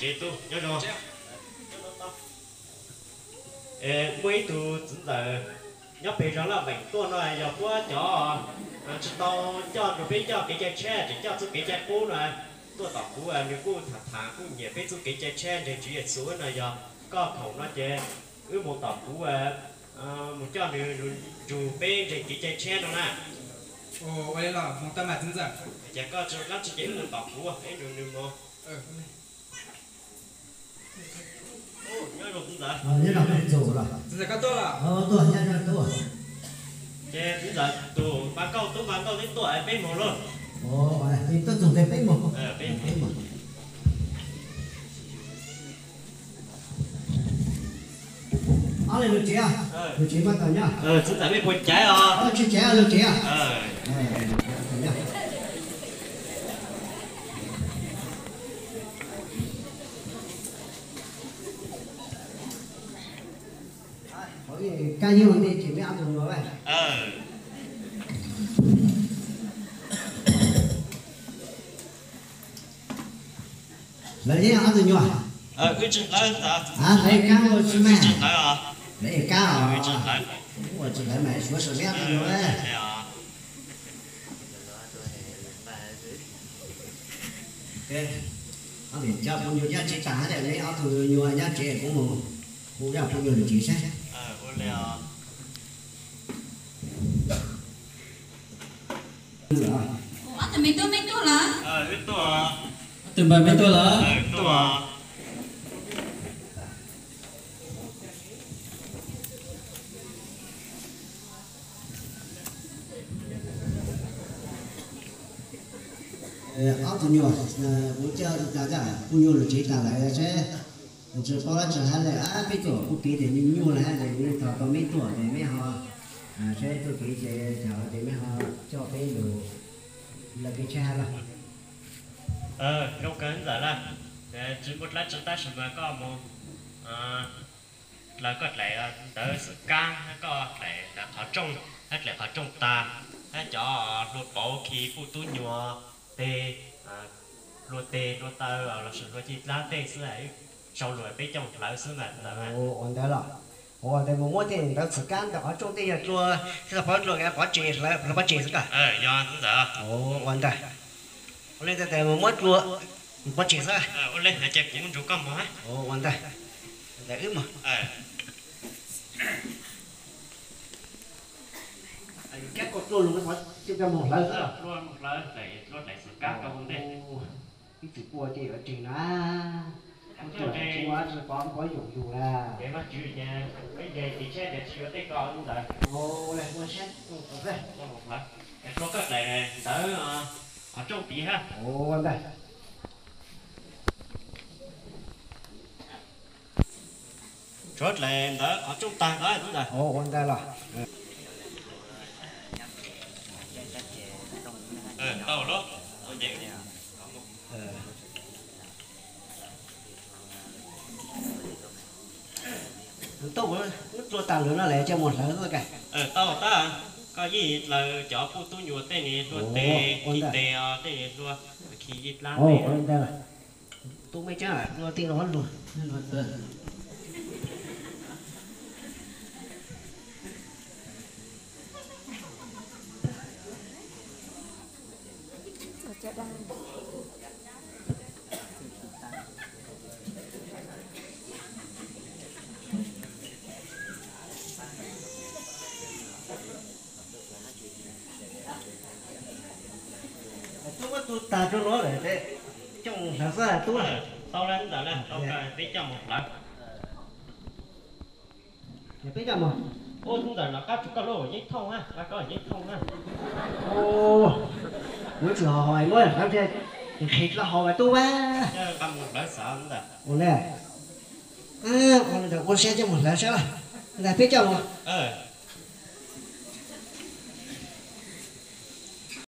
Nyob zoo. Muaj ib tug txiv ntxawm nyob pem zos Laj Veem tuaj no, yog puab cov tsis tau coj nrug peb coj kev cai tshiab, tseem coj txuj kev cai qub no tuaj tom kuv, nws kuj tham tham kuj nyiam peb txuj kev cai tshiab ntseeg Tswv Yexus no. Yog koj khoom no ces wb mus tom kuv mus coj nws nrug peb ntseeg kev cai tshiab no na. Ua li los mus tau mas txiv ntxawm. Ces koj tsis dab tsi ces wb mus tom kuv, wb nrug nws mus. Nyob zoo txiv ntxawm. Txiv ntxawm koj tuaj los? Tuaj, nyob zoo tub. Ces txiv ntxawm tus Npa Nkauj, tub Npa Nkauj twb tuaj, peb mus lauj. Tuaj txog tes peb mus. Peb mus. Ob leeg lug tsev, lug tsev mas tau nyob. Txiv ntxawm mej puas caiv os? Tsis caiv, lug tsev. Kab yeej ua ntej ces meb ob tug nyuam. Lawv yeej ob tug nyuam. Hlawv kab ua tsi mas. Hlawv kab os. Ua tsis hlawv mas suav saum meb ob tug nyuam. Ob tug coj phooj ywg nyob tsev tas, meb ob tug nyuam nyob tsev kuv mus hu zaj phooj ywg lug tsev saib. Ob tug me tub meb tuaj lawm? Ob tug npawg meb tuaj lawm? Ob tug nyuam, kuv coj phooj ywg lug tsev tas lawm saib, tsis paub dlaab tsi hab le, peb tuaj kuv kev tes nyuaj nyuaj le hab le, thov tau meb tuaj tes meb ho saib tuaj kev tes, thov tes meb ho coj peb lug lawv kev tshiab hab los. Zoo kawg ntxawm lawm, tsis muaj dlaab tsi tab sis mas koj mus dlaws koj dlaim ntawv xwm kab, koj dlaim ntawv qhov rooj, hab dlaim qhov rooj tag, hab cov hlua pauv khi puj tub nyuam teg, hlua teg hlua taw lossis hlua cig dlaab tej xwb, sau lus peb coj mus hlawv xwb ntag. Ua ntawd los, ua ntawd mus muab tej ntawv xwm kab ntawm qhov rooj tej yog dlua, pov dlua pov tseg, hlawv pov tseg xwb koj? Yog ntawd. Ua ntawd, ua li ntawd tes mus muab dlua pov tseg xwb. Ua li ces kuv nrug koj mus. Ua ntawd, ntawd wb mus. Kab koj dlua lug, ua ntej, ib txwm ua ces yuav tseg na. Ua tsis pov, pov yoom yus na. Ua saib, ua saib, dlua koj dlaim ntawv qhov rooj tid hab. Ua ntawd. Tshuav dlaim ntawv qhov rooj tag ntawd ntag. Ua ntawd los. Tau lawm. Tau, wb dlua tag lawm no lawm coj mus hlawv xwb koj? Tau tag, koj yeej dlaws cov puj tub nyuam tej ni, hlua teg, khi teg os, tej ni hlua, khi yig dlaab tej. Tub mej caab dlua tej no lug. Tub muab tu tag rua nuav lawm, coj mus hlawv xwb tub. Tau lawm ntawd na, tau kawg, peb coj mus hlawv. Peb coj mus. Ub, ntawm no qab tsuas koj lub yeeb thooj na, qab koj yeeb thooj na. Kuv txawm ho muab hlawv nqhis dlhau hauv mas tub mas. Mus hlawv xwb ntawd. Ua li ntawd, ua siab coj mus hlawv saib. Ntawd peb coj mus.